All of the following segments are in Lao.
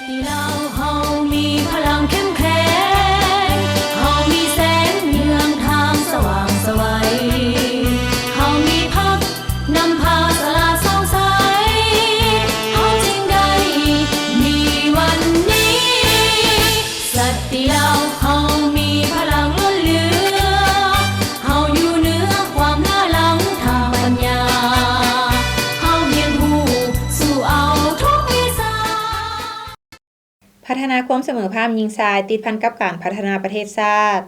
ທີ່ລາວເຮົາມີພະລັງເຂັ້ມແຂງ, ເຮົາມີແສງເຮືອງທາງສະຫວ່າງໄສວ, ເຮົາມີພັກນຳພາສະຫຼາດສ່ອງໃສ, ເຮົາຈຶ່ງໄດ້ມີວັນນີ້. ສັນຕິລາວເຮົາມີພະລັງລົ້ນເຫຼືອ, ເຮົາຢູ່ເໜືອຄວາມເຫຼືອຫຼັງທາງປັນຍາ, ເຮົາຮຽນຮູ້ສູ້ເອົາທຸກວິຊາ. ພັດທະນາຄວາມສະເໝີພາບຍິງຊາຍ ຕິດພັນກັບການພັດທະນາປະເທດຊາດ.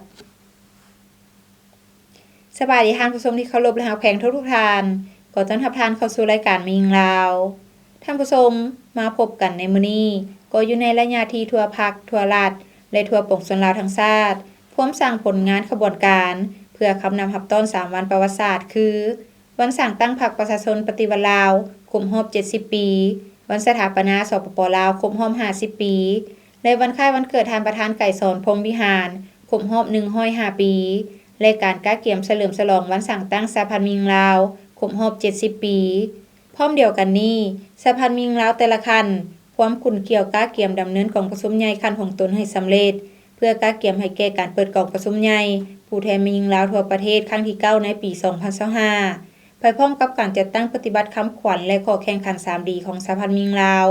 ສະບາຍດີທ່ານຜູ້ຊົມທີ່ເຄົາລົບ ແລະ ຮັກແພງທຸກໆທ່ານ. ຂໍຕ້ອນຮັບທ່ານເຂົ້າສູ່ລາຍການແມ່ຍິງລາວ. ທ່ານຜູ້ຊົມ, ມາພົບກັນໃນມື້ນີ້ ກໍຢູ່ໃນໄລຍະທີ່ທົ່ວພັກ, ທົ່ວລັດ ແລະ ທົ່ວປວງຊົນລາວທັງຊາດ ພວມສ້າງຜົນງານຂະບວນການ ເພື່ອຄຳນັບຮັບຕ້ອນສາມວັນປະຫວັດສາດ ຄື ວັນສ້າງຕັ້ງພັກປະຊາຊົນປະຕິວັດລາວ ຄົບຮອບເຈັດສິບປີ, ວັນສະຖາປະນາ ສປປ ລາວ ຄົບຮອບຫ້າສິບປີ ແລະ ວັນຄ້າຍວັນເກີດທ່ານປະທານໄກສອນ ພົມວິຫານ ຄົບຮອບໜຶ່ງຮ້ອຍຫ້າປີ ແລະ ການກະກຽມສະເຫຼີມສະຫຼອງວັນສ້າງຕັ້ງສະຫະພັນແມ່ຍິງລາວ ຄົບຮອບເຈັດສິບປີ. ພ້ອມດຽວກັນນີ້, ສະຫະພັນແມ່ຍິງລາວແຕ່ລະຂັ້ນ ພວມຂຸ້ນກ່ຽວກະກຽມດຳເນີນກອງປະຊຸມໃຫຍ່ຂັ້ນຂອງຕົນໃຫ້ສຳເລັດ ເພື່ອກະກຽມໃຫ້ແກ່ການເປີດກອງປະຊຸມໃຫຍ່ຜູ້ແທນແມ່ຍິງລາວທົ່ວປະເທດຄັ້ງທີເກົ້າໃນປີສອງພັນຊາວຫ້າ ໄປພ້ອມກັບການຈັດຕັ້ງປະຕິບັດຄຳຂວັນ ແລະ ຂໍ້ແຂ່ງຂັນສາມດີຂອງສະຫະພັນແມ່ຍິງລາວ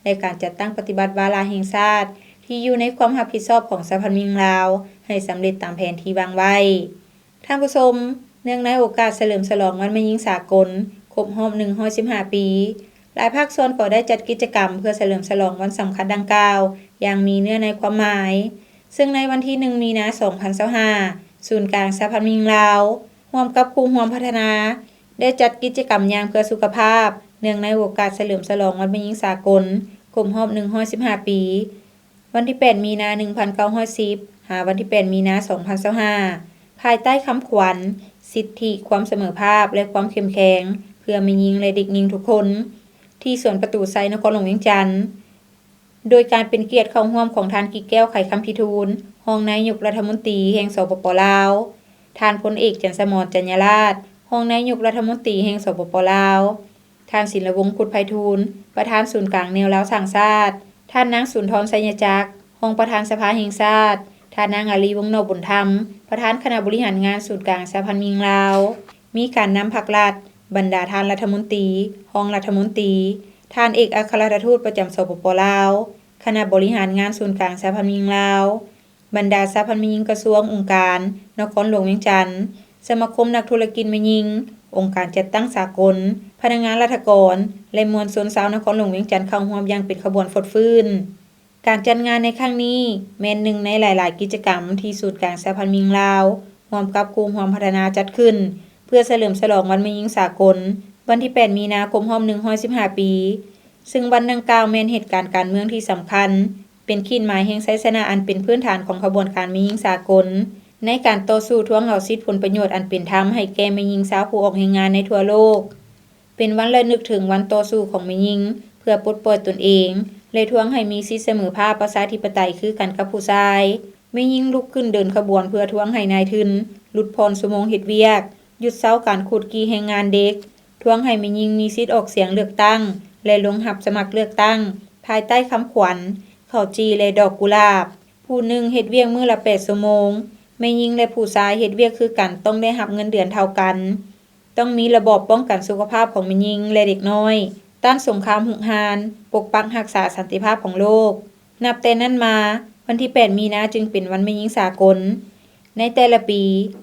ແລະ ການຈັດຕັ້ງປະຕິບັດວາລະແຫ່ງຊາດ ທີ່ຢູ່ໃນຄວາມຮັບຜິດຊອບຂອງສະຫະພັນແມ່ຍິງລາວ ໃຫ້ສຳເລັດຕາມແຜນທີ່ວາງໄວ້. ທ່ານຜູ້ຊົມ, ເນື່ອງໃນໂອກາດສະເຫຼີມສະຫຼອງວັນແມ່ຍິງສາກົນ ຄົບຮອບໜຶ່ງຮ້ອຍສິບຫ້າປີ, ຫຼາຍພາກສ່ວນກໍໄດ້ຈັດກິດຈະກຳເພື່ອສະເຫຼີມສະຫຼອງວັນສຳຄັນດັ່ງກ່າວຢ່າງມີເນື້ອໃນຄວາມໝາຍ, ເຊິ່ງໃນວັນທີໜຶ່ງ ມີນາ ສອງພັນຊາວຫ້າ ສູນກາງສະຫະພັນແມ່ຍິງລາວ ຮ່ວມກັບຄູ່ຮ່ວມພັດທະນາ ໄດ້ຈັດກິດຈະກຳຍ່າງເພື່ອສຸຂະພາບ ເນື່ອງໃນໂອກາດສະເຫຼີມສະຫຼອງວັນແມ່ຍິງສາກົນ ຄົບຮອບໜຶ່ງຮ້ອຍສິບຫ້າປີ, ວັນທີແປດ ມີນາ ໜຶ່ງພັນເກົ້າຮ້ອຍສິບ ຫາວັນທີແປດ ມີນາ ສອງພັນຊາວຫ້າ ພາຍໃຕ້ຄຳຂວັນ ສິດທິ, ຄວາມສະເໝີພາບ ແລະ ຄວາມເຂັ້ມແຂງ ເພື່ອແມ່ຍິງ ແລະ ເດັກຍິງທຸກຄົນ ທີ່ສວນປະຕູໄຊ ນະຄອນຫຼວງວຽງຈັນ. ໂດຍການເປັນກຽດເຂົ້າຮ່ວມຂອງທ່ານ ກິແກ້ວ ໄຂຄຳພິທູນ ຮອງນາຍົກລັດຖະມົນຕີແຫ່ງ ສປປ ລາວ, ທ່ານພົນເອກ ຈັນສະໝອນ ຈັນຍາລາດ ຮອງນາຍົກລັດຖະມົນຕີແຫ່ງ ສປປ ລາວ, ທ່ານ ສິນລະວົງ ຄຸດໄພທູນ ປະທານສູນກາງແນວລາວສ້າງຊາດ, ທ່ານນາງ ສຸນທອນ ໄຊຍະຈັກ ຮອງປະທານສະພາແຫ່ງຊາດ, ທ່ານນາງ ອາລີ ວົງນອກບຸນທຳ ປະທານຄະນະບໍລິຫານງານສູນກາງສະຫະພັນແມ່ຍິງລາວ, ມີການນຳພັກລັດ, ບັນດາທ່ານລັດຖະມົນຕີ, ຮອງລັດຖະມົນຕີ, ທ່ານເອກອັກຄະລັດຖະທູດປະຈຳ ສປປ ລາວ, ຄະນະບໍລິຫານງານສູນກາງສະຫະພັນແມ່ຍິງລາວ, ບັນດາສະຫະພັນແມ່ຍິງ, ກະຊວງ, ອົງການນະຄອນຫຼວງວຽງຈັນ, ສະມາຄົມນັກທຸລະກິດແມ່ຍິງ, ອົງການຈັດຕັ້ງສາກົນ, ພະນັກງານລັດຖະກອນ ແລະ ມວນຊົນຊາວນະຄອນຫຼວງວຽງຈັນເຂົ້າຮ່ວມຢ່າງເປັນຂະບວນຟົດຟື້ນ. ການຈັດງານໃນຄັ້ງນີ້ແມ່ນໜຶ່ງໃນຫຼາຍໆກິດຈະກຳທີ່ສູນກາງສະຫະພັນແມ່ຍິງລາວ ຮ່ວມກັບຄູ່ຮ່ວມພັດທະນາຈັດຂຶ້ນ ເພື່ອສະເຫຼີມສະຫຼອງວັນແມ່ຍິງສາກົນ ວັນທີແປດ ມີນາ ຄົບຮອບໜຶ່ງຮ້ອຍສິບຫ້າປີ, ເຊິ່ງວັນດັ່ງກ່າວແມ່ນເຫດການການເມືອງທີ່ສຳຄັນ ເປັນຂີດໝາຍແຫ່ງໄຊຊະນະອັນເປັນພື້ນຖານຂອງຂະບວນການແມ່ຍິງສາກົນ ໃນການຕໍ່ສູ້ທວງເອົາສິດຜົນປະໂຫຍດອັນເປັນທຳໃຫ້ແກ່ແມ່ຍິງຊາວຜູ້ອອກແຮງງານໃນທົ່ວໂລກ, ເປັນວັນລະນຶກເຖິງວັນຕໍ່ສູ້ຂອງແມ່ຍິງເພື່ອປົດປ່ອຍຕົນເອງ ແລະ ທວງໃຫ້ມີສິດສະເໝີພາບປະຊາທິປະໄຕຄືກັນກັບຜູ້ຊາຍ. ແມ່ຍິງລຸກຂຶ້ນເດີນຂະບວນເພື່ອທວງໃຫ້ນາຍທຶນຫຼຸດຜ່ອນຊົ່ວໂມງເຮັດວຽກ, ຢຸດເຊົາການຂູດຂີ້ແຮງງານເດັກ, ທວງໃຫ້ແມ່ຍິງມີສິດອອກສຽງເລືອກຕັ້ງ ແລະ ລົງຮັບສະໝັກເລືອກຕັ້ງ ພາຍໃຕ້ຄຳຂວັນ ເຂົ້າຈີ່ ແລະ ດອກກຸຫຼາບ. ຜູ້ໜຶ່ງເຮັດວຽກມື້ລະແປດຊົ່ວໂມງ, ແມ່ຍິງ ແລະ ຜູ້ຊາຍເຮັດວຽກຄືກັນຕ້ອງໄດ້ຮັບເງິນເດືອນເທົ່າກັນ. ຕ້ອງມີລະບອບປ້ອງກັນສຸຂະພາບຂອງແມ່ຍິງ ແລະ ເດັກນ້ອຍ, ຕ້ານສົງຄາມຮຸກຮານ, ປົກປັກຮັກສາສັນຕິພາບຂອງໂລກ. ນັບແຕ່ນັ້ນມາ, ວັນທີແປດ ມີນາ ຈຶ່ງເປັນວັນແມ່ຍິງສາກົນ. ໃນແຕ່ລະປີ,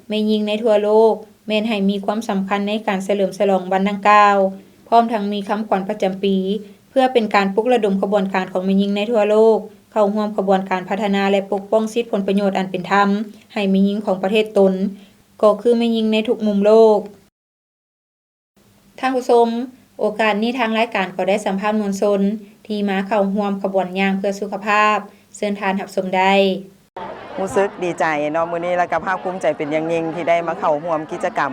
ແມ່ຍິງໃນທົ່ວໂລກແມ່ນໃຫ້ມີຄວາມສຳຄັນໃນການສະເຫຼີມສະຫຼອງວັນດັ່ງກ່າວ, ພ້ອມທັງມີຄຳຂວັນປະຈຳປີ ເພື່ອເປັນການປຸກລະດົມຂະບວນການຂອງແມ່ຍິງໃນທົ່ວໂລກ ເຂົ້າຮ່ວມຂະບວນການພັດທະນາ ແລະ ປົກປ້ອງສິດຜົນປະໂຫຍດອັນເປັນທຳໃຫ້ແມ່ຍິງຂອງປະເທດຕົນ, ກໍຄືແມ່ຍິງໃນທຸກມຸມໂລກ. ທ່ານຜູ້ຊົມ, ໂອກາດນີ້ທາງລາຍການກໍໄດ້ສຳພາດມວນຊົນທີ່ມາເຂົ້າຮ່ວມຂະບວນຍ່າງເພື່ອສຸຂະພາບ. ເຊີນທ່ານຮັບຊົມໄດ້. ຮູ້ສຶກດີໃຈເນາະ ມື້ນີ້ ແລ້ວກໍພາກພູມໃຈເປັນຢ່າງຍິ່ງທີ່ໄດ້ມາເຂົ້າຮ່ວມກິດຈະກຳ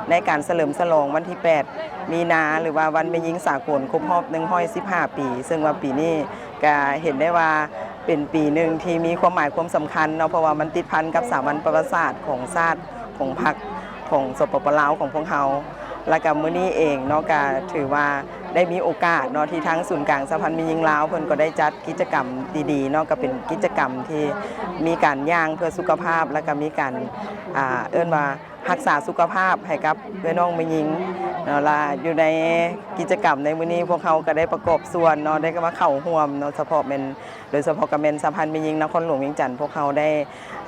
ໃນການສະເຫຼີມສະຫຼອງວັນທີແປດ ມີນາ ຫຼືວ່າວັນແມ່ຍິງສາກົນຄົບຮອບໜຶ່ງຮ້ອຍສິບຫ້າປີ, ເຊິ່ງວ່າປີນີ້ ກະເຫັນໄດ້ວ່າເປັນປີໜຶ່ງທີ່ມີຄວາມໝາຍຄວາມສຳຄັນເນາະ ເພາະວ່າມັນຕິດພັນກັບສາມວັນປະຫວັດສາດຂອງຊາດ ຂອງພັກ ຂອງ ສປປ ລາວ ຂອງພວກເຮົາ. ແລ້ວກະມື້ນີ້ເອງເນາະ ກະຖືວ່າໄດ້ມີໂອກາດເນາະ ທີ່ທາງສູນກາງສະຫະພັນແມ່ຍິງລາວ ເພິ່ນກໍໄດ້ຈັດກິດຈະກຳດີໆເນາະ ກະເປັນກິດຈະກຳທີ່ມີການຍ່າງເພື່ອສຸຂະພາບ ແລ້ວກະມີການ ອ່າ ເອີ້ນວ່າຮັກສາສຸຂະພາບໃຫ້ກັບເອື້ອຍນ້ອງແມ່ຍິງເນາະ. ລະຢູ່ໃນກິດຈະກຳໃນມື້ນີ້ ພວກເຮົາກະໄດ້ປະກອບສ່ວນເນາະ ໄດ້ມາເຂົ້າຮ່ວມເນາະ ສະເພາະແມ່ນ ໂດຍສະເພາະກະແມ່ນສະຫະພັນແມ່ຍິງນະຄອນຫຼວງວຽງຈັນ ພວກເຮົາໄດ້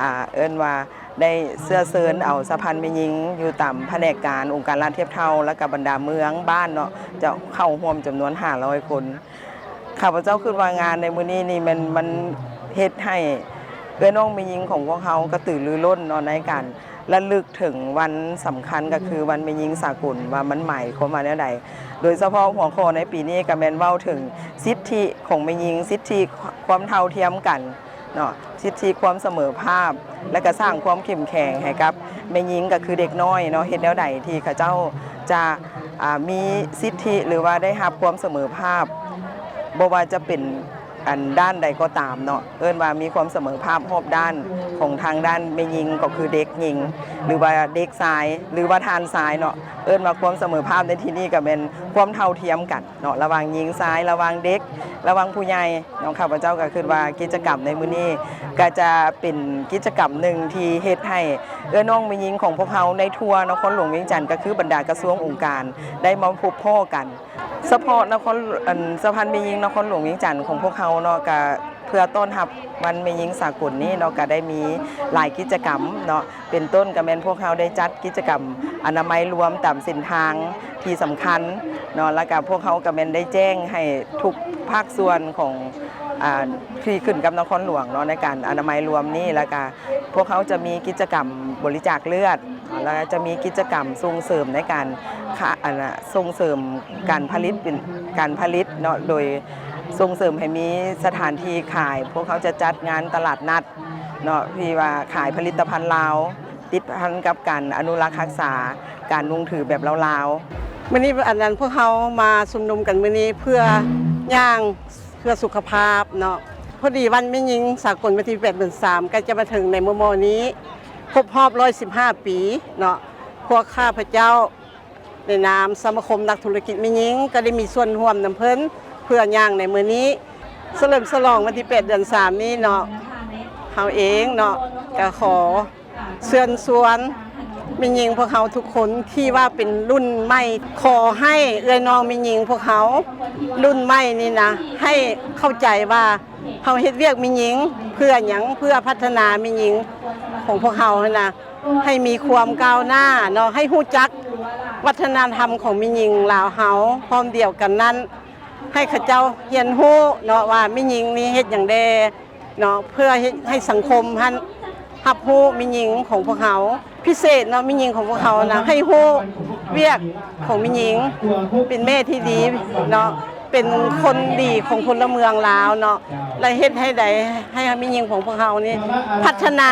ອ່າ ເອີ້ນວ່າ ໄດ້ເຊື້ອເຊີນເອົາສະຫະພັນແມ່ຍິງຢູ່ຕາມພະແນກການ ອົງການລານທຽບເທົ່າ ແລ້ວກະບັນດາເມືອງບ້ານເນາະ ຈະເຂົ້າຮ່ວມຈຳນວນຫ້າຮ້ອຍຄົນ. ຂ້າພະເຈົ້າຄິດວ່າງານໃນມື້ນີ້ນີ້ແມ່ນ ມັນເຮັດໃຫ້ເອື້ອຍນ້ອງແມ່ຍິງຂອງພວກເຮົາກະຕືລືລົ້ນເນາະ ໃນການລະລຶກເຖິງວັນສຳຄັນ ກະຄືວັນແມ່ຍິງສາກົນ ວ່າມັນໝາຍຄວາມວ່າແນວໃດ. ໂດຍສະເພາະຫົວຂໍ້ໃນປີນີ້ກະແມ່ນເວົ້າເຖິງສິດທິຂອງແມ່ຍິງ ສິດທິຄວາມເທົ່າທຽມກັນ ເນາະ ສິດທິຄວາມສະເໝີພາບ ແລະກະສ້າງຄວາມເຂັ້ມແຂງໃຫ້ກັບແມ່ຍິງ ກະຄືເດັກນ້ອຍເນາະ ເຮັດແນວໃດທີ່ເຂົາເຈົ້າຈະ ອ່າ ມີສິດທິ ຫຼືວ່າໄດ້ຮັບຄວາມສະເໝີພາບ ບໍ່ວ່າຈະເປັນອັນດ້ານໃດກໍຕາມເນາະ ເອີ້ນວ່າມີຄວາມສະເໝີພາບຮອບດ້ານຂອງທາງດ້ານແມ່ຍິງ ກໍຄືເດັກຍິງ ຫຼືວ່າເດັກຊາຍ ຫຼືວ່າທ່ານຊາຍເນາະ ເອີ້ນວ່າຄວາມສະເໝີພາບໃນທີ່ນີ້ກະແມ່ນຄວາມເທົ່າທຽມກັນ ເນາະ ລະຫວ່າງຍິງຊາຍ ລະຫວ່າງເດັກ ລະຫວ່າງຜູ້ໃຫຍ່ເນາະ. ຂ້າພະເຈົ້າກະຄິດວ່າກິດຈະກຳໃນມື້ນີ້ກະຈະເປັນກິດຈະກຳໜຶ່ງທີ່ເຮັດໃຫ້ເອື້ອຍນ້ອງແມ່ຍິງຂອງພວກເຮົາໃນທົ່ວນະຄອນຫຼວງວຽງຈັນ ກະຄືບັນດາກະຊວງອົງການໄດ້ມາພົບພໍ້ກັນ. ສະເພາະນະຄອນ ອັນ ສະຫະພັນແມ່ຍິງນະຄອນຫຼວງວຽງຈັນຂອງພວກເຮົາເນາະ ກະເພື່ອຕ້ອນຮັບວັນແມ່ຍິງສາກົນນີ້ເນາະ ກະໄດ້ມີຫຼາຍກິດຈະກຳເນາະ ເປັນຕົ້ນກະແມ່ນພວກເຮົາໄດ້ຈັດກິດຈະກຳອະນາໄມລວມຕາມເສັ້ນທາງທີ່ສຳຄັນເນາະ ແລ້ວກະພວກເຮົາກະແມ່ນໄດ້ແຈ້ງໃຫ້ທຸກພາກສ່ວນຂອງ ອ່າ ທີ່ຂຶ້ນກັບນະຄອນຫຼວງເນາະ ໃນການອະນາໄມລວມນີ້ ແລ້ວກະພວກເຮົາຈະມີກິດຈະກຳບໍລິຈາກເລືອດ ແລ້ວກະຈະມີກິດຈະກຳສົ່ງເສີມໃນການ ຄະ ອັນ ສົ່ງເສີມການຜະລິດ ເປັນການຜະລິດເນາະ ໂດຍສົ່ງເສີມໃຫ້ມີສະຖານທີ່ຂາຍ ພວກເຮົາຈະຈັດງານຕະຫຼາດນັດ ເນາະ ທີ່ວ່າຂາຍຜະລິດຕະພັນລາວ ຕິດພັນກັບການອະນຸລັກຮັກສາການນຸ່ງຖືແບບລາວໆ. ມື້ນີ້ ອັນນັ້ນ ພວກເຮົາມາຊຸມນຸມກັນມື້ນີ້ເພື່ອຍ່າງເພື່ອສຸຂະພາບເນາະ ພໍດີວັນແມ່ຍິງສາກົນວັນທີແປດເດືອນສາມ ໃກ້ຈະມາເຖິງໃນມໍ່ໆນີ້ ຄົບຮອບຮ້ອຍສິບຫ້າປີເນາະ ພວກຂ້າພະເຈົ້າ ໃນນາມສະມາຄົມນັກທຸລະກິດແມ່ຍິງ ກະໄດ້ມີສ່ວນຮ່ວມນຳເພິ່ນ ເພື່ອຍ່າງໃນມື້ນີ້ ສະເຫຼີມສະຫຼອງວັນທີແປດເດືອນສາມນີ້ເນາະ ເຮົາເອງເນາະ ກະຂໍເຊີນຊວນແມ່ຍິງພວກເຮົາທຸກຄົນທີ່ວ່າເປັນລຸ້ນໃໝ່ ຂໍໃຫ້ເອື້ອຍນ້ອງແມ່ຍິງພວກເຮົາລຸ້ນໃໝ່ນີ້ນະ ໃຫ້ເຂົ້າໃຈວ່າເຮົາເຮັດວຽກແມ່ຍິງເພື່ອຫຍັງ ເພື່ອພັດທະນາແມ່ຍິງຂອງພວກເຮົາຫັ້ນນະ ໃຫ້ມີຄວາມກ້າວໜ້າເນາະ ໃຫ້ຮູ້ຈັກວັດທະນະທຳຂອງແມ່ຍິງລາວເຮົາ ພ້ອມດຽວກັນນັ້ນ ໃຫ້ເຂົາເຈົ້າຮຽນຮູ້ເນາະ ວ່າແມ່ຍິງນີ້ເຮັດຫຍັງແດ່ເນາະ ເພື່ອເຮັດໃຫ້ສັງຄົມຫັ້ນຮັບຮູ້ແມ່ຍິງຂອງພວກເຮົາ ພິເສດເນາະ ແມ່ຍິງຂອງພວກເຮົານະ ໃຫ້ຮູ້ວຽກຂອງແມ່ຍິງ ເປັນແມ່ທີ່ດີເນາະ ເປັນຄົນດີຂອງພົນລະເມືອງລາວເນາະ ແລະເຮັດໃຫ້ໃດ ໃຫ້ແມ່ຍິງຂອງພວກເຮົານີ້ພັດທະນາ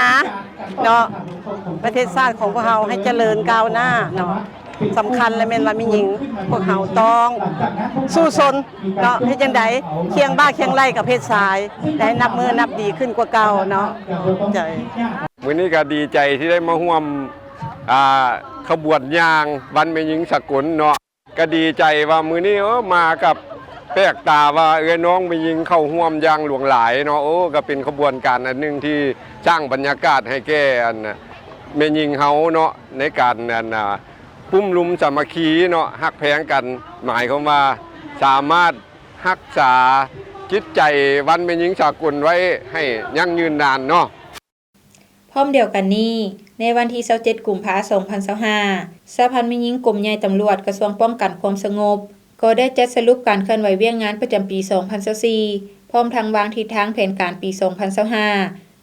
ເນາະ ປະເທດຊາດຂອງພວກເຮົາໃຫ້ຈະເລີນກ້າວໜ້າເນາະ ສຳຄັນລະແມ່ນວ່າແມ່ຍິງພວກເຮົາຕ້ອງສູ້ຊົນເນາະ ເຮັດຈັ່ງໃດຄຽງບ່າຄຽງໄຫຼ່ກັບເພດຊາຍ ແລະໃຫ້ນັບມື້ນັບດີຂຶ້ນກວ່າເກົ່າເນາະ. ໃຈ ມື້ນີ້ກະດີໃຈທີ່ໄດ້ມາຮ່ວມ ອ່າ ຂະບວນຍ່າງວັນແມ່ຍິງສາກົນເນາະ. ກະດີໃຈວ່າມື້ນີ້ ເອີ ມາກັບແປກຕາວ່າເອື້ອຍນ້ອງແມ່ຍິງເຂົ້າຮ່ວມຢ່າງຫຼວງຫຼາຍເນາະ ໂອ້ ກະເປັນຂະບວນການອັນໜຶ່ງທີ່ສ້າງບັນຍາກາດໃຫ້ແກ່ອັນແມ່ຍິງເຮົາເນາະ ໃນການອັນ ອ່າ ກຸ້ມລຸມສາມັກຄີເນາະ ຮັກແພງກັນ ໝາຍຄວາມວ່າສາມາດຮັກສາຈິດໃຈວັນແມ່ຍິງສາກົນໄວ້ໃຫ້ຢັ້ງຍືນນານເນາະ. ພ້ອມດຽວກັນນີ້, ໃນວັນທີຊາວເຈັດ ກຸມພາ ສອງພັນຊາວຫ້າ ສະຫະພັນແມ່ຍິງກົມໃຫຍ່ຕຳຫຼວດ ກະຊວງປ້ອງກັນຄວາມສະຫງົບ ກໍໄດ້ຈັດສະຫຼຸບການເຄື່ອນໄຫວວຽກງານປະຈຳປີ ສອງພັນຊາວສີ່ ພ້ອມທັງວາງທິດທາງແຜນການປີ ສອງພັນຊາວຫ້າ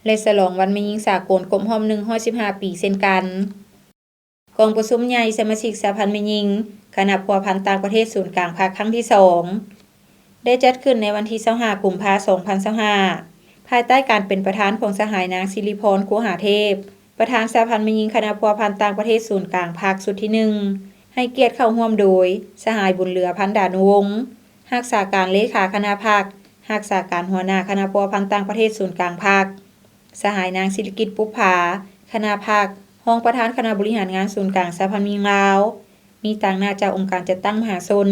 ແລະ ສະຫຼອງວັນແມ່ຍິງສາກົນຄົບຮອບ ໜຶ່ງຮ້ອຍສິບຫ້າ ປີເຊັ່ນກັນ. ກອງປະຊຸມໃຫຍ່ສະມາຊິກສະຫະພັນແມ່ຍິງ ຄະນະພົວພັນຕ່າງປະເທດສູນກາງພັກຄັ້ງທີສອງ ໄດ້ຈັດຂຶ້ນໃນວັນທີຊາວຫ້າ ກຸມພາ ສອງພັນຊາວຫ້າ ພາຍໃຕ້ການເປັນປະທານຂອງສະຫາຍນາງ ສິລິພອນ ຄູຫາເທບ ປະທານສະຫະພັນແມ່ຍິງຄະນະພົວພັນຕ່າງປະເທດສູນກາງພັກຊຸດທີໜຶ່ງ ໃຫ້ກຽດເຂົ້າຮ່ວມໂດຍ ສະຫາຍ ບຸນເຫຼືອ ພັນດານຸວົງ ຮັກສາການເລຂາຄະນະພັກ, ຮັກສາການຫົວໜ້າຄະນະພົວພັນຕ່າງປະເທດສູນກາງພັກ, ສະຫາຍນາງ ສິລິກິດ ປຸບຜາ ຄະນະພັກ ຮອງປະທານຄະນະບໍລິຫານງານສູນກາງສະຫະພັນແມ່ຍິງລາວ, ມີຕາງໜ້າຈາກອົງການຈັດຕັ້ງມະຫາຊົນ,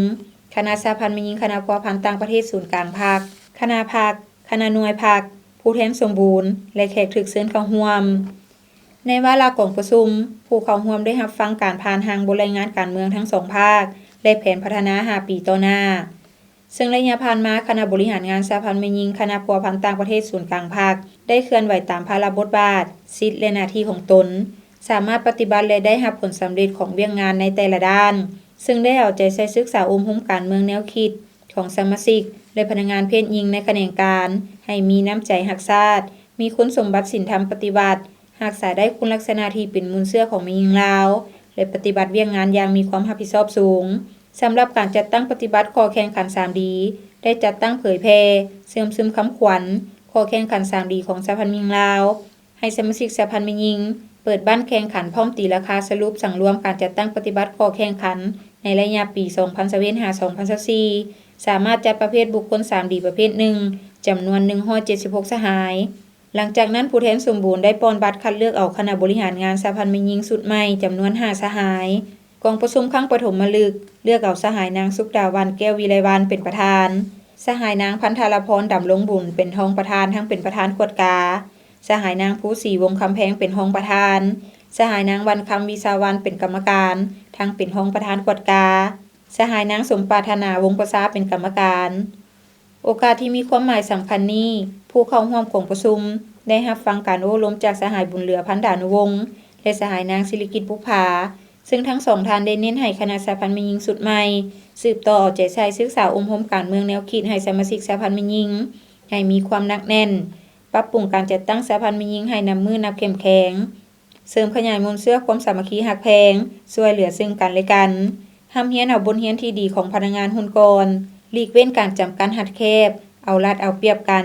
ຄະນະສະຫະພັນແມ່ຍິງ, ຄະນະພົວພັນຕ່າງປະເທດສູນກາງພັກ, ຄະນະພັກ, ຄະນະໜ່ວຍພັກ, ຜູ້ແທນສົມບູນ ແລະ ແຂກຖືກເຊີນເຂົ້າຮ່ວມ. ໃນວາລະກອງປະຊຸມ, ຜູ້ເຂົ້າຮ່ວມໄດ້ຮັບຟັງການຜ່ານຮ່າງບົດລາຍງານການເມືອງທັງສອງພາກ ແລະ ແຜນພັດທະນາຫ້າປີຕໍ່ໜ້າ. ເຊິ່ງໄລຍະຜ່ານມາ, ຄະນະບໍລິຫານງານສະຫະພັນແມ່ຍິງ, ຄະນະພົວພັນຕ່າງປະເທດສູນກາງພັກ ໄດ້ເຄື່ອນໄຫວຕາມພາລະບົດບາດ, ສິດ ແລະ ໜ້າທີ່ຂອງຕົນ, ສາມາດປະຕິບັດ ແລະ ໄດ້ຮັບຜົນສຳເລັດຂອງວຽກງານໃນແຕ່ລະດ້ານ, ເຊິ່ງໄດ້ເອົາໃຈໃສ່ສຶກສາອົບຮົມການເມືອງແນວຄິດຂອງສະມາຊິກ ແລະ ພະນັກງານເພດຍິງໃນຂະແໜງການ ໃຫ້ມີນ້ຳໃຈຮັກຊາດ, ມີຄຸນສົມບັດສິນທຳປະຕິວັດ, ຮັກສາໄດ້ຄຸນລັກສະນະທີ່ເປັນມູນເຊື້ອຂອງແມ່ຍິງລາວ ແລະ ປະຕິບັດວຽກງານຢ່າງມີຄວາມຮັບຜິດຊອບສູງ. ສຳລັບການຈັດຕັ້ງປະຕິບັດຂໍ້ແຂ່ງຂັນສາມດີ ໄດ້ຈັດຕັ້ງເຜີຍແຜ່, ເຊື່ອມຊຶມຄຳຂວັນ, ຂໍ້ແຂ່ງຂັນສາມດີຂອງສະຫະພັນແມ່ຍິງລາວ ໃຫ້ສະມາຊິກສະຫະພັນແມ່ຍິງ ເປີດບັ້ນແຂ່ງຂັນພ້ອມຕີລາຄາສະຫຼຸບສັງລວມການຈັດຕັ້ງປະຕິບັດຂໍ້ແຂ່ງຂັນໃນໄລຍະປີສອງພັນຊາວເອັດຫາສອງພັນຊາວສີ່ ສາມາດຈັດປະເພດບຸກຄົນສາມດີປະເພດໜຶ່ງ ຈຳນວນໜຶ່ງຮ້ອຍເຈັດສິບຫົກສະຫາຍ. ຫຼັງຈາກນັ້ນ, ຜູ້ແທນສົມບູນໄດ້ປ່ອນບັດຄັດເລືອກເອົາຄະນະບໍລິຫານງານສະຫະພັນແມ່ຍິງຊຸດໃໝ່ ຈຳນວນຫ້າສະຫາຍ. ກອງປະຊຸມຄັ້ງປະຖົມມະລຶກ ເລືອກເອົາສະຫາຍນາງ ສຸກດາວັນ ແກ້ວວິໄລວັນ ເປັນປະທານ, ສະຫາຍນາງ ພັນທະລະພອນ ດຳລົງບຸນ ເປັນຮອງປະທານ ທັງເປັນປະທານກວດກາ, ສະຫາຍນາງ ພູສີ ວົງຄຳແພງ ເປັນຮອງປະທານ, ສະຫາຍນາງ ວັນຄຳ ວິຊາວັນ ເປັນກຳມະການ ທັງເປັນຮອງປະທານກວດກາ, ສະຫາຍນາງ ສົມປາດຖະໜາ ວົງປະຊາ ເປັນກຳມະການ. ໂອກາດທີ່ມີຄວາມໝາຍສຳຄັນນີ້, ຜູ້ເຂົ້າຮ່ວມກອງປະຊຸມໄດ້ຮັບຟັງການໂອ້ລົມຈາກສະຫາຍ ບຸນເຫຼືອ ພັນດານຸວົງ ແລະ ສະຫາຍນາງ ສິລິກິດ ບຸບຜາ, ເຊິ່ງທັງສອງທ່ານໄດ້ເນັ້ນໃຫ້ຄະນະສະຫະພັນແມ່ຍິງຊຸດໃໝ່ ສືບຕໍ່ເອົາໃຈໃສ່ສຶກສາອົບຮົມການເມືອງແນວຄິດໃຫ້ສະມາຊິກສະຫະພັນແມ່ຍິງ ໃຫ້ມີຄວາມໜັກແໜ້ນ, ປັບປຸງການຈັດຕັ້ງສະຫະພັນແມ່ຍິງໃຫ້ນັບມື້ນັບເຂັ້ມແຂງ, ເສີມຂະຫຍາຍມູນເຊື້ອຄວາມສາມັກຄີຮັກແພງ, ຊ່ວຍເຫຼືອເຊິ່ງກັນແລະກັນ, ຮ່ຳຮຽນເອົາບົດຮຽນທີ່ດີຂອງພະນັກງານຮຸ່ນກ່ອນ, ຫຼີກເວັ້ນການຈຳກັດຮັດແຄບ, ເອົາລັດເອົາປຽບກັນ,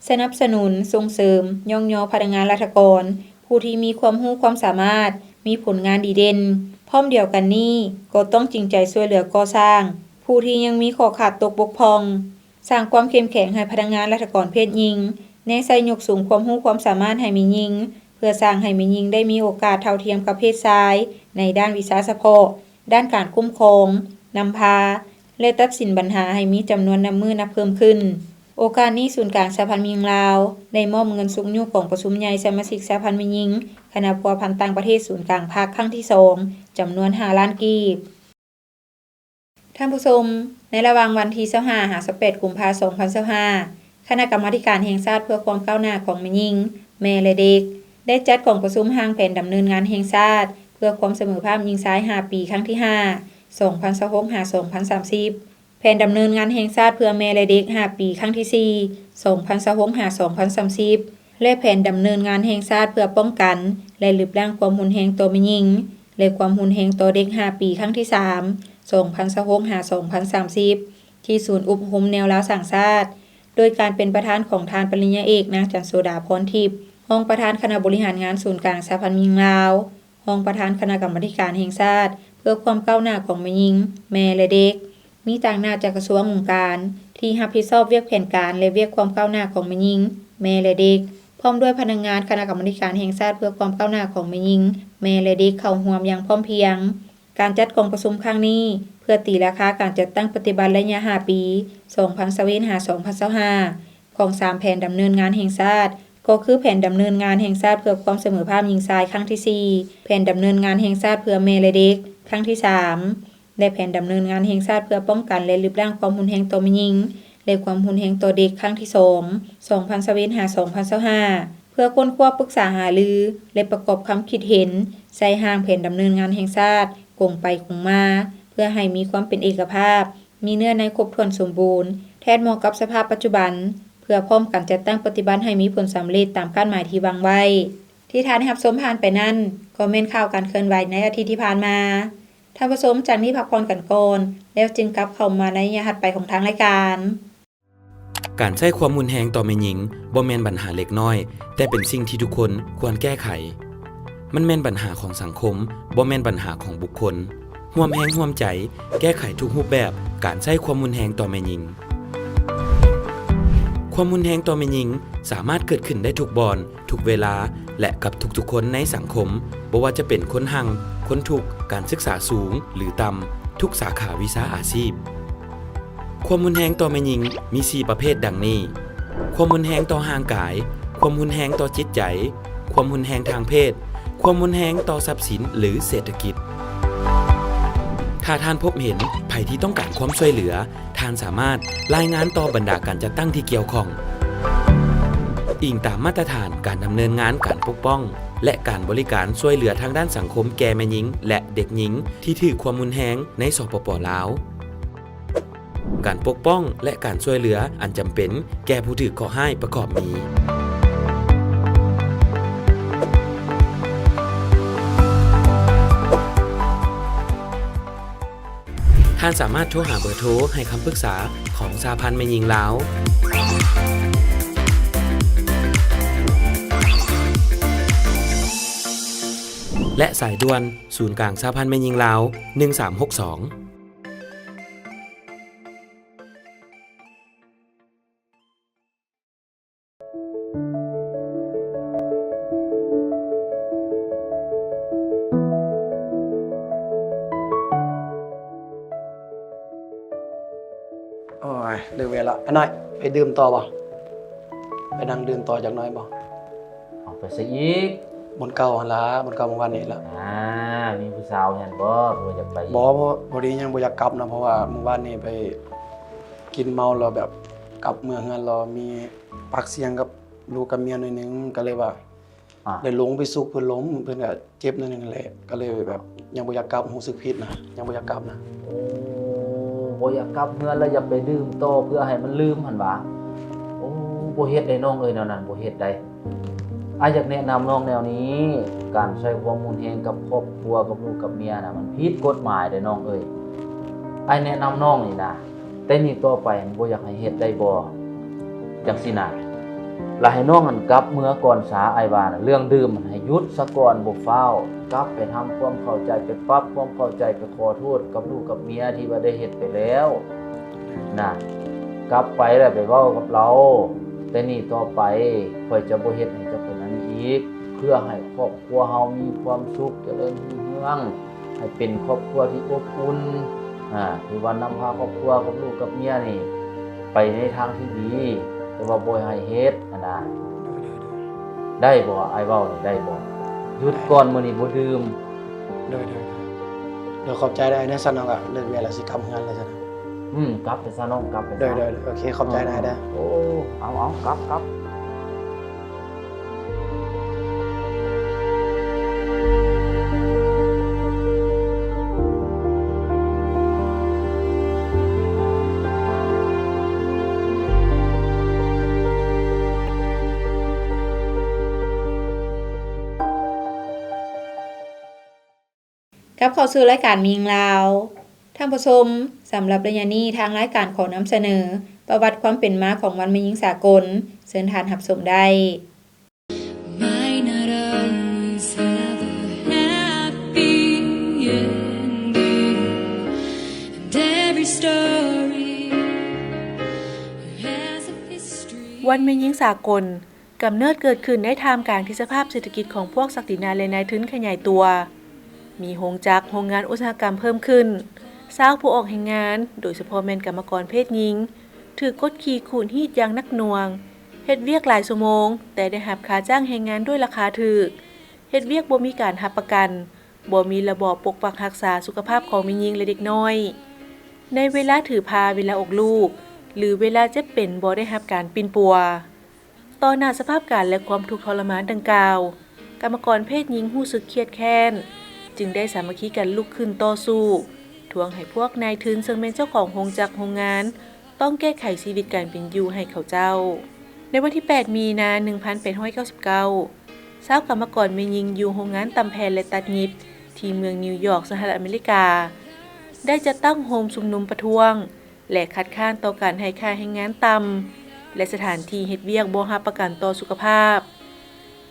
ສະໜັບສະໜູນ, ສົ່ງເສີມ, ຍ້ອງຍໍພະນັກງານລັດຖະກອນ ຜູ້ທີ່ມີຄວາມຮູ້ຄວາມສາມາດ, ມີຜົນງານດີເດັ່ນ. ພ້ອມດຽວກັນນີ້, ກໍຕ້ອງຈິງໃຈຊ່ວຍເຫຼືອກໍ່ສ້າງຜູ້ທີ່ຍັງມີຂໍ້ຂາດຕົກບົກຜ່ອງ, ສ້າງຄວາມເຂັ້ມແຂງໃຫ້ພະນັກງານລັດຖະກອນເພດຍິງ, ແນໃສ່ຍົກສູງຄວາມຮູ້ຄວາມສາມາດໃຫ້ແມ່ຍິງ, ເພື່ອສ້າງໃຫ້ແມ່ຍິງໄດ້ມີໂອກາດເທົ່າທຽມກັບເພດຊາຍໃນດ້ານວິຊາສະເພາະ, ດ້ານການຄຸ້ມຄອງ, ນຳພາ ແລະ ຕັດສິນບັນຫາໃຫ້ມີຈຳນວນນັບມື້ນັບເພີ່ມຂຶ້ນ. ໂອກາດນີ້, ສູນກາງສະຫະພັນແມ່ຍິງລາວ ໄດ້ມອບເງິນຊຸກຍູ້ກອງປະຊຸມໃຫຍ່ສະມາຊິກສະຫະພັນແມ່ຍິງ ຄະນະພົວພັນຕ່າງປະເທດສູນກາງພັກ ຄັ້ງທີສອງ ຈຳນວນຫ້າລ້ານກີບ. ທ່ານຜູ້ຊົມ, ໃນລະຫວ່າງວັນທີຊາວຫ້າ ຫາ ຊາວແປດ ກຸມພາ ສອງພັນຊາວຫ້າ, ຄະນະກຳມາທິການແຫ່ງຊາດເພື່ອຄວາມກ້າວໜ້າຂອງແມ່ຍິງ, ແມ່ ແລະ ເດັກ ໄດ້ຈັດກອງປະຊຸມຮ່າງແຜນດຳເນີນງານແຫ່ງຊາດເພື່ອຄວາມສະເໝີພາບຍິງຊາຍຫ້າປີ ຄັ້ງທີຫ້າ ສອງພັນຊາວຫົກ ຫາ ສອງພັນສາມສິບ, ແຜນດຳເນີນງານແຫ່ງຊາດເພື່ອແມ່ ແລະ ເດັກຫ້າປີ ຄັ້ງທີສີ່ ສອງພັນຊາວຫົກ ຫາ ສອງພັນສາມສິບ ແລະ ແຜນດຳເນີນງານແຫ່ງຊາດເພື່ອປ້ອງກັນ ແລະ ລຶບລ້າງຄວາມຮຸນແຮງຕໍ່ແມ່ຍິງ ແລະ ຄວາມຮຸນແຮງຕໍ່ເດັກຫ້າປີ ຄັ້ງທີສາມ ສອງພັນຊາວຫົກ ຫາ ສອງພັນສາມສິບ ທີ່ສູນອົບຮົມແນວລາວສ້າງຊາດ ໂດຍການເປັນປະທານຂອງທ່ານປະລິນຍາເອກ ນາງ ຈັນໂສດາ ພອນທິບ ຮອງປະທານຄະນະບໍລິຫານງານສູນກາງສະຫະພັນແມ່ຍິງລາວ, ຮອງປະທານຄະນະກຳມາທິການແຫ່ງຊາດເພື່ອຄວາມກ້າວໜ້າຂອງແມ່ຍິງ, ແມ່ ແລະ ເດັກ, ມີຕາງໜ້າຈາກກະຊວງ, ອົງການທີ່ຮັບຜິດຊອບວຽກແຜນການ ແລະ ວຽກຄວາມກ້າວໜ້າຂອງແມ່ຍິງ, ແມ່ ແລະ ເດັກ, ພ້ອມດ້ວຍພະນັກງານຄະນະກຳມາທິການແຫ່ງຊາດເພື່ອຄວາມກ້າວໜ້າຂອງແມ່ຍິງ, ແມ່ ແລະ ເດັກ ເຂົ້າຮ່ວມຢ່າງພ້ອມພຽງ. ການຈັດກອງປະຊຸມຄັ້ງນີ້ ເພື່ອຕີລາຄາການຈັດຕັ້ງປະຕິບັດໄລຍະຫ້າປີ ສອງພັນຊາວເອັດ ຫາ ສອງພັນຊາວຫ້າ ຂອງສາມແຜນດຳເນີນງານແຫ່ງຊາດ ກໍຄືແຜນດຳເນີນງານແຫ່ງຊາດເພື່ອຄວາມສະເໝີພາບຍິງຊາຍຄັ້ງທີສີ່, ແຜນດຳເນີນງານແຫ່ງຊາດເພື່ອແມ່ ແລະ ເດັກຄັ້ງທີສາມ ແລະ ແຜນດຳເນີນງານແຫ່ງຊາດເພື່ອປ້ອງກັນ ແລະ ລຶບລ້າງຄວາມຮຸນແຮງຕໍ່ແມ່ຍິງ ແລະ ຄວາມຮຸນແຮງຕໍ່ເດັກຄັ້ງທີສອງ ສອງພັນຊາວເອັດ ຫາ ສອງພັນຊາວຫ້າ ເພື່ອຄົ້ນຄວ້າປຶກສາຫາລື ແລະ ປະກອບຄຳຄິດເຫັນໃສ່ຮ່າງແຜນດຳເນີນງານແຫ່ງຊາດກົງໄປກົງມາ ເພື່ອໃຫ້ມີຄວາມເປັນເອກະພາບ, ມີເນື້ອໃນຄົບຖ້ວນສົມບູນ, ແທດເໝາະກັບສະພາບປັດຈຸບັນ, ເພື່ອພ້ອມກັນຈັດຕັ້ງປະຕິບັດໃຫ້ມີຜົນສຳເລັດຕາມຄາດໝາຍທີ່ວາງໄວ້. ທີ່ທ່ານໄດ້ຮັບຊົມຜ່ານໄປນັ້ນ ກໍແມ່ນຂ່າວການເຄື່ອນໄຫວໃນອາທິດທີ່ຜ່ານມາ. ທ່ານຜູ້ຊົມ, ຈາກນີ້ພັກຜ່ອນກັນກ່ອນ, ແລ້ວຈຶ່ງກັບເຂົ້າມາໃນໄລຍະຖັດໄປຂອງທາງລາຍການ. ການໃຊ້ຄວາມຮຸນແຮງຕໍ່ແມ່ຍິງບໍ່ແມ່ນບັນຫາເລັກນ້ອຍ, ແຕ່ເປັນສິ່ງທີ່ທຸກຄົນຄວນແກ້ໄຂ. ມັນແມ່ນບັນຫາຂອງສັງຄົມ, ບໍ່ແມ່ນບັນຫາຂອງບຸກຄົນ. ຮ່ວມແຮງຮ່ວມໃຈແກ້ໄຂທຸກຮູບແບບການໃຊ້ຄວາມຮຸນແຮງຕໍ່ແມ່ຍິງ. ຄວາມຮຸນແຮງຕໍ່ແມ່ຍິງສາມາດເກີດຂຶ້ນໄດ້ທຸກບ່ອນ, ທຸກເວລາ ແລະ ກັບທຸກໆຄົນໃນສັງຄົມ, ບໍ່ວ່າຈະເປັນຄົນຮັ່ງ, ຄົນທຸກ ການສຶກສາສູງ ຫຼື ຕ່ຳ ທຸກສາຂາວິຊາອາຊີບ. ຄວາມຮຸນແຮງຕໍ່ແມ່ຍິງມີສີ່ປະເພດດັ່ງນີ້: ຄວາມຮຸນແຮງຕໍ່ຮ່າງກາຍ, ຄວາມຮຸນແຮງຕໍ່ຈິດໃຈ, ຄວາມຮຸນແຮງທາງເພດ, ຄວາມຮຸນແຮງຕໍ່ຊັບສິນ ຫຼື ເສດຖະກິດ. ຖ້າທ່ານພົບເຫັນໃຜທີ່ຕ້ອງການຄວາມຊ່ວຍເຫຼືອ, ທ່ານສາມາດລາຍງານຕໍ່ບັນດາການຈັດຕັ້ງທີ່ກ່ຽວຂ້ອງ. ອີງຕາມມາດຕະຖານການດຳເນີນງານການປົກປ້ອງ ແລະ ການບໍລິການຊ່ວຍເຫຼືອທາງດ້ານສັງຄົມແກ່ແມ່ຍິງ ແລະ ເດັກຍິງທີ່ຖືກຄວາມຮຸນແຮງໃນ ສປປ ລາວ. ການປົກປ້ອງ ແລະ ການຊ່ວຍເຫຼືອອັນຈຳເປັນແກ່ຜູ້ຖືກເຄາະຮ້າຍປະກອບມີ. ທ່ານສາມາດໂທຫາເບີໂທໃຫ້ຄຳປຶກສາຂອງສະຫະພັນແມ່ຍິງລາວ ແລະ ສາຍດ່ວນສູນກາງສະຫະພັນແມ່ຍິງລາວ ໜຶ່ງສາມຫົກສອງ. ໂອ້ຍ ເລີກວຽກລະ. ອ້າຍນ້ອຍ ໄປດື່ມຕໍ່ບໍ່? ໄປນັ່ງດື່ມຕໍ່ຈັກໜ້ອຍບໍ່? ເອົາ ໄປໃສອີກ? ບ່ອນເກົ່າຫັ້ນລະ, ບ່ອນເກົ່າມື້ວານນີ້ລະ. ອ່າ ມີຜູ້ສາວຫັ້ນບໍ່? ບໍ່ຢາກໄປອີກ? ບໍ່, ພໍດີຍັງບໍ່ຢາກກັບນະ, ເພາະວ່າມື້ວານນີ້ໄປກິນເມົາແລ້ວ ແບບກັບເມືອເຮືອນແລ້ວມີປາກສຽງກັບລູກກັບເມຍໜ້ອຍໜຶ່ງ, ກໍເລີຍວ່າ ອ່າ ໄດ້ລົງໄປຊຸກເພິ່ນລົ້ມ, ເພິ່ນກໍເຈັບໜ້ອຍໜຶ່ງແຫຼະ, ກໍເລີຍແບບຍັງບໍ່ຢາກກັບ, ຮູ້ສຶກຜິດນະ, ຍັງບໍ່ຢາກກັບນະ. ໂອ້ ບໍ່ຢາກກັບເຮືອນ ແລ້ວຢາກໄປດື່ມຕໍ່ເພື່ອໃຫ້ມັນລືມຫັ້ນຫວາ? ໂອ້ ບໍ່ເຮັດໄດ໋ນ້ອງເອີຍ, ແນວນັ້ນບໍ່ເຮັດໄດ໋. ອ້າຍຢາກແນະນຳນ້ອງແນວນີ້, ການໃຊ້ຄວາມຮຸນແຮງກັບຄອບຄົວ, ກັບລູກກັບເມຍນະ, ມັນຜິດກົດໝາຍເດ້ນ້ອງເອີຍ. ອ້າຍແນະນຳນ້ອງນີ້ນະ, ແຕ່ນີ້ຕໍ່ໄປຫັ້ນບໍ່ຢາກໃຫ້ເຮັດໄດ້ບໍ່? ຈັ່ງຊີ້ນະ, ລະໃຫ້ນ້ອງຫັ້ນກັບເມືອກ່ອນສາ, ອ້າຍວ່ານະ, ເລື່ອງດື່ມຫັ້ນໃຫ້ຢຸດສາກ່ອນ, ບໍ່ຟ້າວ, ກັບໄປທຳຄວາມເຂົ້າໃຈ, ໄປປັບຄວາມເຂົ້າໃຈ, ໄປຂໍໂທດກັບລູກກັບເມຍທີ່ວ່າໄດ້ເຮັດໄປແລ້ວນະ, ກັບໄປແລ້ວໄປເວົ້າກັບລາວ, ແຕ່ນີ້ຕໍ່ໄປຂ້ອຍຈະບໍ່ເຮັດໃຫ້ເຈົ້າເປັນອັນນີ້ອີກ, ເພື່ອໃຫ້ຄອບຄົວເຮົາມີຄວາມສຸກ, ຈະເລີນຮຸ່ງເຮືອງ, ໃຫ້ເປັນຄອບຄົວທີ່ອົບອຸ່ນ, ອາ, ຖືວ່ານຳພາຄອບຄົວກັບລູກກັບເມຍນີ້ໄປໃນທາງທີ່ດີ, ແຕ່ວ່າບໍ່ໃຫ້ເຮັດຫັ້ນນະ. ໂດຍ ໂດຍ ໂດຍ. ໄດ້ບໍ່? ອ້າຍເວົ້ານີ້ໄດ້ບໍ່? ຢຸດກ່ອນ, ມື້ນີ້ບໍ່ດື່ມ. ໂດຍ ໂດຍ ໂດຍ. ໂດຍ ຂອບໃຈເດີ. ຈັ່ງຊັ້ນເຮົາກໍເລີກວຽກແລ້ວ ຊິກັບເຮືອນແລ້ວຊັ້ນ. ອືມ ກັບໄປຊະນ້ອງ, ກັບໄປຊະ. ໂດຍ ໂດຍ ໂດຍ. ໂອເຄ ຂອບໃຈຫຼາຍເດີ. ໂອ້ ເອົາ ເອົາ ກັບ ກັບ. ກັບເຂົ້າສູ່ລາຍການແມ່ຍິງລາວ. ທ່ານຜູ້ຊົມ, ສຳລັບໄລຍະນີ້ ທາງລາຍການຂໍນຳສະເໜີປະຫວັດຄວາມເປັນມາຂອງວັນແມ່ຍິງສາກົນ. ເຊີນທ່ານຮັບຊົມໄດ້. Might not always have a happy ending, and every story has a history. ວັນແມ່ຍິງສາກົນ ກຳເນີດເກີດຂຶ້ນໃນທ່າມກາງທີ່ສະພາບເສດຖະກິດຂອງພວກສັກດິນາ ແລະ ນາຍທຶນຂະຫຍາຍຕົວ, ມີໂຮງຈັກ, ໂຮງງານອຸດສາຫະກຳເພີ່ມຂຶ້ນ, ຊາວຜູ້ອອກແຮງງານ, ໂດຍສະເພາະແມ່ນກຳມະກອນເພດຍິງ, ຖືກກົດຂີ່ຂູດຮີດຢ່າງໜັກໜ່ວງ, ເຮັດວຽກຫຼາຍຊົ່ວໂມງ, ແຕ່ໄດ້ຮັບຄ່າຈ້າງແຮງງານດ້ວຍລາຄາຖືກ, ເຮັດວຽກບໍ່ມີການຮັບປະກັນ, ບໍ່ມີລະບອບປົກປັກຮັກສາສຸຂະພາບຂອງແມ່ຍິງ ແລະ ເດັກນ້ອຍ, ໃນເວລາຖືພາ, ເວລາອອກລູກ ຫຼື ເວລາເຈັບເປັນບໍ່ໄດ້ຮັບການປິ່ນປົວ. ຕໍ່ໜ້າສະພາບການ ແລະ ຄວາມທຸກທໍລະມານດັ່ງກ່າວ, ກຳມະກອນເພດຍິງຮູ້ສຶກຄຽດແຄ້ນ, ຈຶ່ງໄດ້ສາມັກຄີກັນລຸກຂຶ້ນຕໍ່ສູ້, ທວງໃຫ້ພວກນາຍທຶນ ເຊິ່ງແມ່ນເຈົ້າຂອງໂຮງຈັກໂຮງງານ ຕ້ອງແກ້ໄຂຊີວິດການເປັນຢູ່ໃຫ້ເຂົາເຈົ້າ. ໃນວັນທີແປດ ມີນາ ໜຶ່ງພັນແປດຮ້ອຍເກົ້າສິບເກົ້າ, ຊາວກຳມະກອນແມ່ຍິງຢູ່ໂຮງງານຕ່ຳແຜ່ນ ແລະ ຕັດຫຍິບ ທີ່ເມືອງນິວຢອກ ສະຫະລັດອາເມລິກາ ໄດ້ຈັດຕັ້ງໂຮມຊຸມນຸມປະທ້ວງ ແລະ ຄັດຄ້ານຕໍ່ການໃຫ້ຄ່າແຮງງານຕ່ຳ ແລະ ສະຖານທີ່ເຮັດວຽກບໍ່ຮັບປະກັນຕໍ່ສຸຂະພາບ.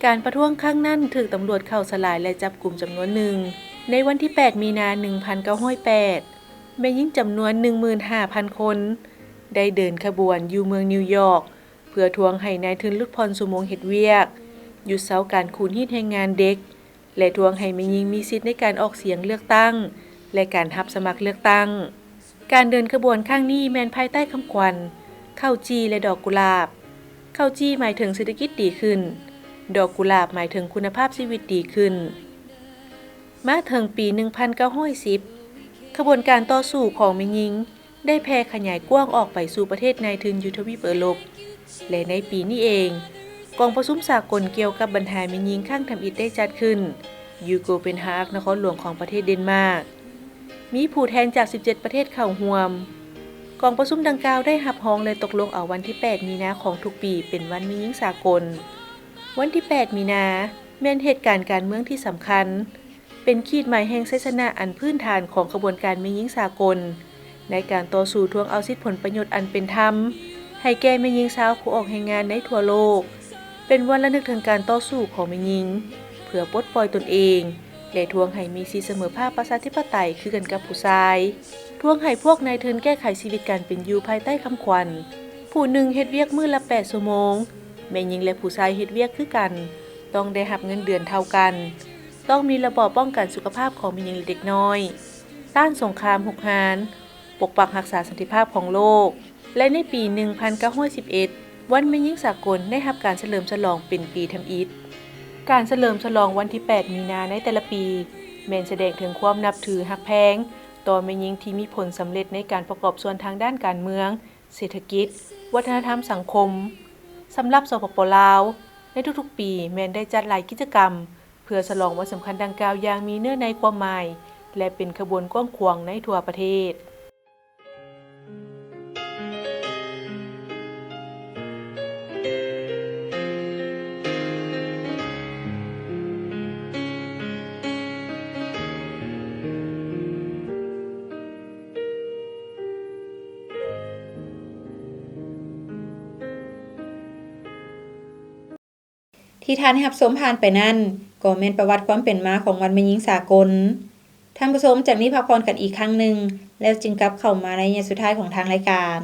ການປະທ້ວງຄັ້ງນັ້ນຖືກຕຳຫຼວດເຂົ້າສະຫຼາຍ ແລະ ຈັບກຸມຈຳນວນໜຶ່ງ. ໃນວັນທີແປດ ມີນາ ໜຶ່ງພັນເກົ້າຮ້ອຍແປດ, ແມ່ຍິງຈຳນວນ ໜຶ່ງໝື່ນຫ້າພັນຄົນ ໄດ້ເດີນຂະບວນຢູ່ເມືອງນິວຢອກ ເພື່ອທວງໃຫ້ນາຍທຶນຫຼຸດຜ່ອນຊົ່ວໂມງເຮັດວຽກ, ຢຸດເຊົາການຂູດຮີດແຮງງານເດັກ, ແລະ ທວງໃຫ້ແມ່ຍິງມີສິດໃນການອອກສຽງເລືອກຕັ້ງ ແລະ ການຮັບສະໝັກເລືອກຕັ້ງ. ການເດີນຂະບວນຄັ້ງນີ້ແມ່ນພາຍໃຕ້ຄຳຂວັນ ເຂົ້າຈີ່ ແລະ ດອກກຸຫຼາບ. ເຂົ້າຈີ່ໝາຍເຖິງເສດຖະກິດດີຂຶ້ນ, ດອກກຸຫຼາບໝາຍເຖິງຄຸນນະພາບຊີວິດດີຂຶ້ນ. ມາເຖິງປີໜຶ່ງພັນເກົ້າຮ້ອຍສິບ ຂະບວນການຕໍ່ສູ້ຂອງແມ່ຍິງ ໄດ້ແຜ່ຂະຫຍາຍກວ້າງອອກໄປສູ່ປະເທດນາຍທຶນຢູ່ທະວີບເອີຣົບ ແລະ ໃນປີນີ້ເອງ, ກອງປະຊຸມສາກົນກ່ຽວກັບບັນຫາແມ່ຍິງຄັ້ງທຳອິດໄດ້ຈັດຂຶ້ນຢູ່ໂກເປນຮາກ ນະຄອນຫຼວງຂອງປະເທດເດນມາກ, ມີຜູ້ແທນຈາກສິບເຈັດປະເທດເຂົ້າຮ່ວມ. ກອງປະຊຸມດັ່ງກ່າວໄດ້ຮັບຮອງ ແລະ ຕົກລົງເອົາວັນທີແປດ ມີນາຂອງທຸກປີເປັນວັນແມ່ຍິງສາກົນ. ວັນທີແປດ ມີນາ ແມ່ນເຫດການການເມືອງທີ່ສຳຄັນ, ເປັນຂີດໝາຍແຫ່ງໄຊຊະນະອັນພື້ນຖານຂອງຂະບວນການແມ່ຍິງສາກົນ ໃນການຕໍ່ສູ້ທວງເອົາສິດຜົນປະໂຫຍດອັນເປັນທຳ ໃຫ້ແກ່ແມ່ຍິງຊາວຜູ້ອອກແຮງງານໃນທົ່ວໂລກ, ເປັນວັນລະນຶກເຖິງການຕໍ່ສູ້ຂອງແມ່ຍິງ ເພື່ອປົດປ່ອຍຕົນເອງ ແລະ ທວງໃຫ້ມີສິດສະເໝີພາບປະຊາທິປະໄຕຄືກັນກັບຜູ້ຊາຍ, ທວງໃຫ້ພວກນາຍທຶນແກ້ໄຂຊີວິດການເປັນຢູ່ພາຍໃຕ້ຄຳຂວັນ ຜູ້ໜຶ່ງເຮັດວຽກມື້ລະແປດຊົ່ວໂມງ, ແມ່ຍິງ ແລະ ຜູ້ຊາຍເຮັດວຽກຄືກັນ ຕ້ອງໄດ້ຮັບເງິນເດືອນເທົ່າກັນ, ຕ້ອງມີລະບອບປ້ອງກັນສຸຂະພາບຂອງແມ່ຍິງ ແລະ ເດັກນ້ອຍ, ຕ້ານສົງຄາມຮຸກຮານ, ປົກປັກຮັກສາສັນຕິພາບຂອງໂລກ ແລະ ໃນປີໜຶ່ງພັນເກົ້າຮ້ອຍສິບເອັດ ວັນແມ່ຍິງສາກົນໄດ້ຮັບການສະເຫຼີມສະຫຼອງເປັນປີທຳອິດ. ການສະເຫຼີມສະຫຼອງວັນທີແປດ ມີນາໃນແຕ່ລະປີ ແມ່ນສະແດງເຖິງຄວາມນັບຖືຮັກແພງຕໍ່ແມ່ຍິງທີ່ມີຜົນສຳເລັດໃນການປະກອບສ່ວນທາງດ້ານການເມືອງ, ເສດຖະກິດ, ວັດທະນະທຳສັງຄົມ. ສຳລັບ ສປປ ລາວ, ໃນທຸກໆປີແມ່ນໄດ້ຈັດຫຼາຍກິດຈະກຳ ເພື່ອສະຫຼອງວັນສຳຄັນດັ່ງກ່າວຢ່າງມີເນື້ອໃນຄວາມໝາຍ ແລະ ເປັນຂະບວນກວ້າງຂວາງໃນທົ່ວປະເທດ. ທີ່ທ່ານໄດ້ຮັບຊົມຜ່ານໄປນັ້ນ ກໍແມ່ນປະຫວັດຄວາມເປັນມາຂອງວັນແມ່ຍິງສາກົນ. ທ່ານຜູ້ຊົມຈະໄດ້ພັກຜ່ອນກັນອີກຄັ້ງໜຶ່ງ ແລ້ວຈຶ່ງກັບເຂົ້າມາໃນໄລຍະສຸດທ້າຍຂອງທາງລາຍການ.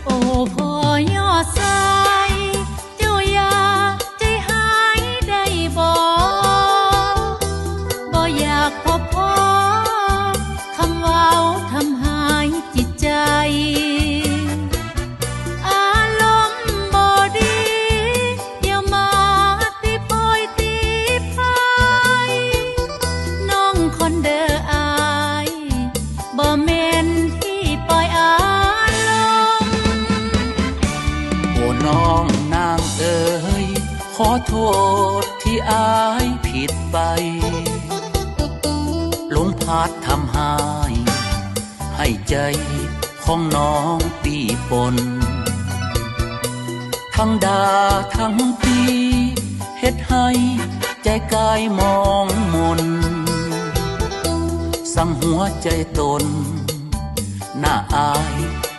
ໂອ້ ພໍ່ຍໍ້ຊາຍ ເຈົ້າຢ່າໃຈຮ້າຍໄດ້ບໍ່? ບໍ່ຢາກພົບພໍ້ຄຳເວົ້າທຳຮ້າຍຈິດໃຈ. ອາລົມບໍ່ດີ ຢ່າມາຕິໂພຍຕິພາຍ ນ້ອງຄອນເດີອ້າຍ ບໍ່ແມ່ນທີ່ປ່ອຍອາລົມ. ໂອ້ ນ້ອງນາງເອີຍ ຂໍໂທດທີ່ອ້າຍຜິດໄປ ລົມພັດທຳຮ້າຍ ໃຫ້ໃຈຂອງນ້ອງປີ້ປົນ ທັງດ່າທັງຕີ ເຮັດໃຫ້ໃຈກາຍມອງມົນ ສັງຫົວໃຈຕົນ ໜ້າອາຍ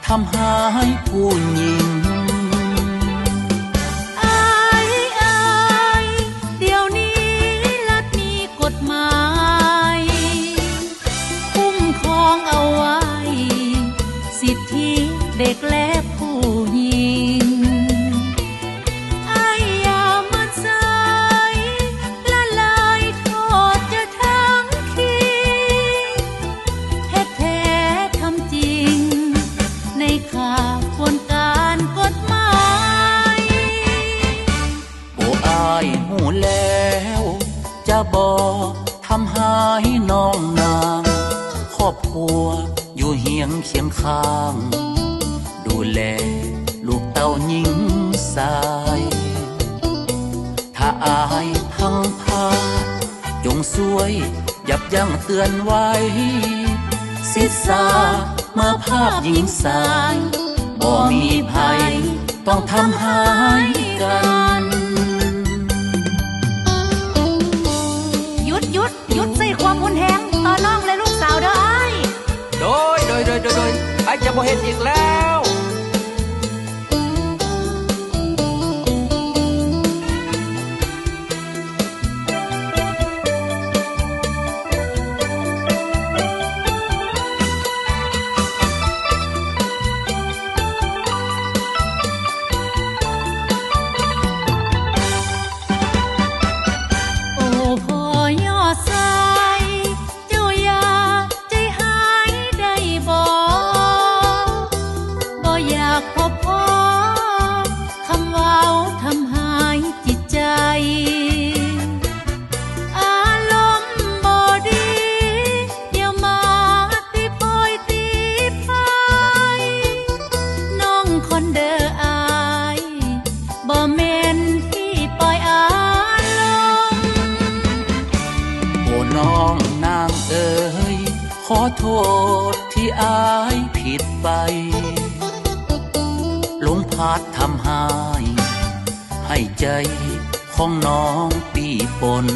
ທຳຮ້າຍຜູ້ຍິງ. ອາຍ ອາຍ ດຽວນີ້ລັດມີກົດໝາຍ ຄຸ້ມຄອງເອົາໄວ້ ສິດທິເດັກແລະຜູ້ຍິງ. ອ້າຍຢ່າມາໃຈລະລາຍ ໂທດຈະທັງຄິງ ເຮັດແທ້ທຳຈິງ ໃນຂະບວນການກົດໝາຍ. ໂອ້ ອ້າຍຮູ້ແລ້ວຈະບໍ່ທຳຮ້າຍນ້ອງນາງ ຄອບຄົວຢູ່ຮຽງຄຽງຂ້າງ ດູແລລູກເຕົ້າຍິງຊາຍ. ຖ້າອ້າຍພັງພາດ ຈົ່ງຊ່ວຍຢັບຢັ້ງເຕືອນໄວ້ ສິດສາມາພາບຍິງຊາຍ ບ ບໍ່ມີໃຜຕ້ອງທຳຮ້າຍກັນ. ຢຸດ, ຢຸດ, ຢຸດໃຊ້ຄວາມຮຸນແຮງຕໍ່ນ້ອງ ແລະ ລູກສາວເດີ້ອ້າຍ. ໂດຍ, ໂດຍ, ໂດຍ, ໂດຍ, ໂດຍ, ອ້າຍຈະບໍ່ເຮັດອີກແລ້ວ. ໂອ້ ພໍ່ຍໍ້ຊາຍ ເຈົ້າຢ່າໃຈຮ້າຍໄດ້ບໍ່? ບໍ່ຢາກພົບພໍ້ຄຳເວົ້າທຳຮ້າຍຈິດໃຈ. ອາລົມບໍ່ດີ ຢ່າມາຕິໂພຍຕິພາຍ ນ້ອງຄົນເດີອ້າຍ ບໍ່ແມ່ນທີ່ປ່ອຍອາລົມ. ໂອ້ ນ້ອງນາງເອີຍ ຂໍໂທດທີ່ອ້າຍຜິດໄປ ຫຼົງພາດທຳຮ້າຍ ໃຫ້ໃຈຂອງນ້ອງປີ້ປົນ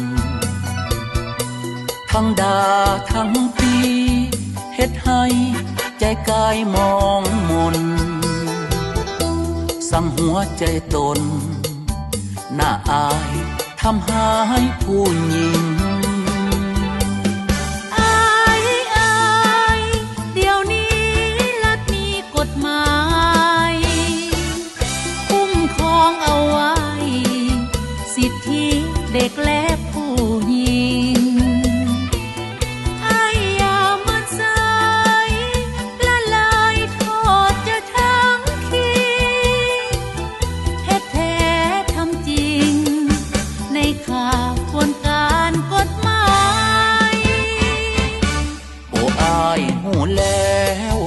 ທັງດ່າທັງຕີ ເຮັດໃຫ້ໃຈກາຍໝອງມົນ ສັງຫົວໃຈຕົນ ໜ້າອາຍທຳຮ້າຍຜູ້ຍິງ. ອ້າຍເອີຍ ດຽວນີ້ລັດມີກົດໝາຍ ຄຸ້ມຄອງເອົາໄວ້ ສິດທິເດັກແລະຜູ້ຍິງ. ອ້າຍຢ່າມາໃສ່ລະລາຍ ໂທດຈະທັງຄີ ເຮັດແທ້ທຳຈິງ ໃນຂະບວນການກົດໝາຍ. ໂອ້ ອ້າຍຮູ້ແລ້ວ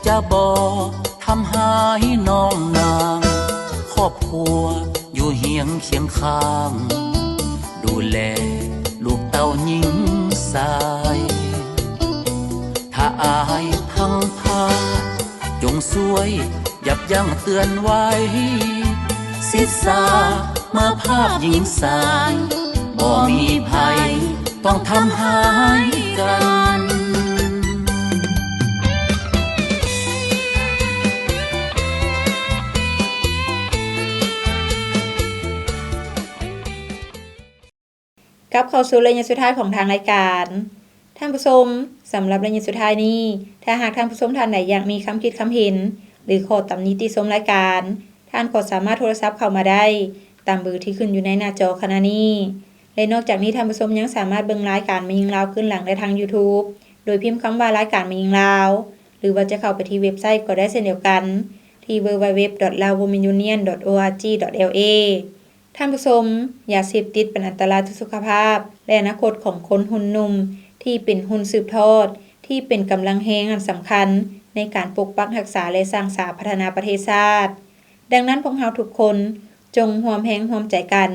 ຈະບໍ່ທຳຮ້າຍນ້ອງນາງ ຄອບຄົວຢູ່ຮຽງຄຽງຂ້າງ ດູແລລູກເຕົ້າຍິງຊາຍ. ຖ້າອ້າຍພັງພາດ ຈົ່ງຊ່ວຍຢັບຢັ້ງເຕືອນໄວ້ ສິດສາມາພາບຍິງຊາຍ ບໍ່ມີໃຜຕ້ອງທຳຮ້າຍກັນ. ກັບເຂົ້າສູ່ໄລຍະສຸດທ້າຍຂອງທາງລາຍການ. ທ່ານຜູ້ຊົມ, ສຳລັບໄລຍະສຸດທ້າຍນີ້, ຖ້າຫາກທ່ານຜູ້ຊົມທ່ານໃດຢາກມີຄຳຄິດຄຳເຫັນ ຫຼື ຂໍຕຳໜິຕິຊົມລາຍການ, ທ່ານກໍສາມາດໂທລະສັບເຂົ້າມາໄດ້ຕາມເບີທີ່ຂຶ້ນຢູ່ໃນໜ້າຈໍຂະນະນີ້. ແລະ ນອກຈາກນີ້, ທ່ານຜູ້ຊົມຍັງສາມາດເບິ່ງລາຍການແມ່ຍິງລາວຄືນຫຼັງໄດ້ທາງ YouTube ໂດຍພິມຄຳວ່າ ລາຍການແມ່ຍິງລາວ ຫຼືວ່າຈະເຂົ້າໄປທີ່ເວັບໄຊກໍໄດ້ເຊັ່ນດຽວກັນ ທີ່ www.laowomenunion.org.la. ທ່ານຜູ້ຊົມ, ຢາເສບຕິດເປັນອັນຕະລາຍຕໍ່ສຸຂະພາບ ແລະ ອະນາຄົດຂອງຄົນຮຸ່ນໜຸ່ມ ທີ່ເປັນຮຸ່ນສືບທອດ, ທີ່ເປັນກຳລັງແຮງອັນສຳຄັນໃນການປົກປັກຮັກສາ ແລະ ສ້າງສາພັດທະນາປະເທດຊາດ. ດັ່ງນັ້ນ, ພວກເຮົາທຸກຄົນຈົ່ງຮ່ວມແຮງຮ່ວມໃຈກັນ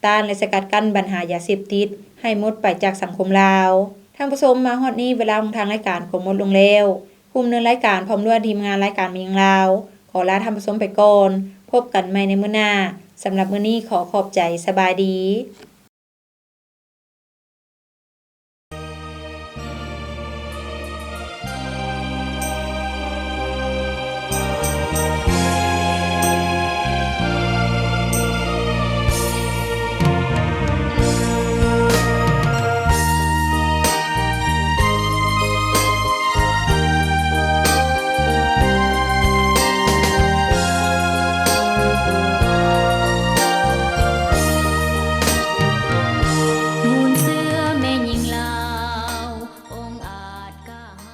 ຕ້ານ ແລະ ສະກັດກັ້ນບັນຫາຢາເສບຕິດໃຫ້ໝົດໄປຈາກສັງຄົມລາວ. ທ່ານຜູ້ຊົມ, ມາຮອດນີ້ເວລາຂອງທາງລາຍການກໍໝົດລົງແລ້ວ. ຜູ້ດຳເນີນລາຍການພ້ອມດ້ວຍທີມງານລາຍການແມ່ຍິງລາວ ຂໍລາທ່ານຜູ້ຊົມໄປກ່ອນ. ພົບກັນໃໝ່ໃນມື້ໜ້າ. ສຳລັບມື້ນີ້ຂໍຂອບໃຈ. ສະບາຍດີ.